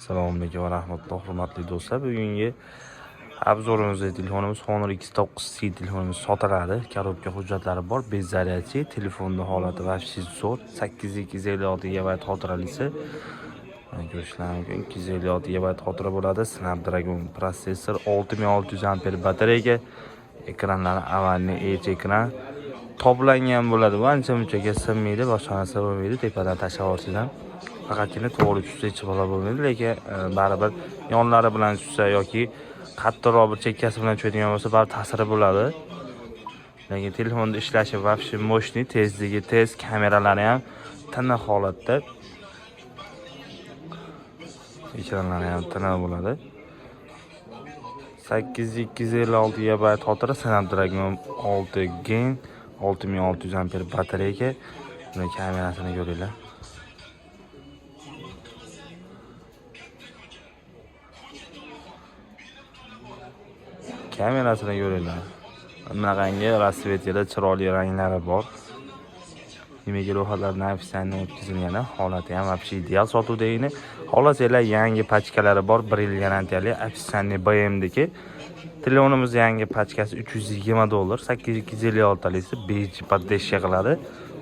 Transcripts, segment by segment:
Assalomu alaykum va rahmatulloh, hurmatli do'stlar. Bugungi обзор imizda telefonimiz Honor X9C telefonimiz sotiladi. Коробка hujjatlari bor, без зарядки, telefonni holati вообще zo'r. 8256 GB xotiralisi. Ko'rishlar mumkin. 256 GB xotira bo'ladi. Snapdragon protsessor, 6600 amper batareya, ekranlari овальный Edge ekran. Toblangan bo'ladi. Bu ancha munchaga sinmaydi, boshqa narsa bo'lmaydi. Tepadan tashlab olsangiz ham faqatgina to'g'ri tushsa hech balo bo'lmaydi, lekin baribir yonlari bilan tushsa yoki qattiqroq bir chekkasi bilan tushadigan bo'lsa, baribir ta'siri bo'ladi. Lekin telefonda ishlashi вообще мощный, tezligi tez, kameralari ham tiniq holatda. Ekranlari ham tiniq bo'ladi. 8256 GB xotira, Snapdragon 6 Gen, 6600 amper batareya. Buni kamerasini ko'ringlar. Kamerasini ko'ringlar. Bunaqangi расцветка da chiroyli ranglari bor. Nimaga ro'yxatlardan официально o'tkazilgani, holati ham вообще ideal sotuvdagini. Xohlasanglar, yangi pachkalari bor, 1 yil garantiyali официальный BMdiki. Telefonimiz yangi pachkasi 320 dollar, 8256 talisi 5G поддержка qiladi.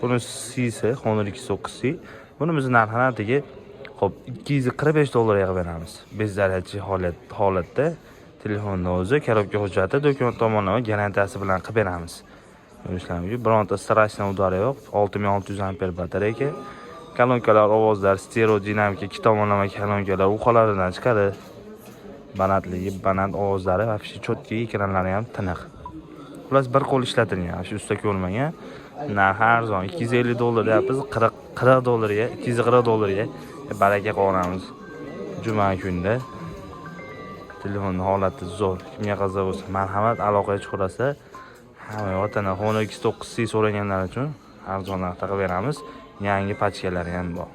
Buni C'si Honor X9C. Buni biz narxini atigi, xo'p, 245 dollarga qilib beramiz. Без зарядки holatda telefonni o'zi, коробка hujjati, do'kon tomonlama garantiyasi bilan qilib beramiz. Ko'rishlar mumkin. Bironta страшный удар i yo'q. 6600 amper batareya. Kolonkalar, ovozlar, stereo dinamika, ikki tomonlama kolonkalar uqalaridan chiqadi. Balandligi, baland ovozlari вообще четкий, ekranlari ham tiniq. Xullas, bir qo'l ishlatilgan, shu usta ko'rmagan. Narxi arzon, 250 dollar deyapmiz, 40 40 dollarga, 240 dollarga baraka qilib. Juma kunda. Telefonni holati zo'r. Kimga qiziq bo'lsa, marhamat, aloqaga chiqarsa, hamma vatani Honor X9C so'raganlar uchun arzon narxda qilib beramiz. Yangi pachkalari ham bor.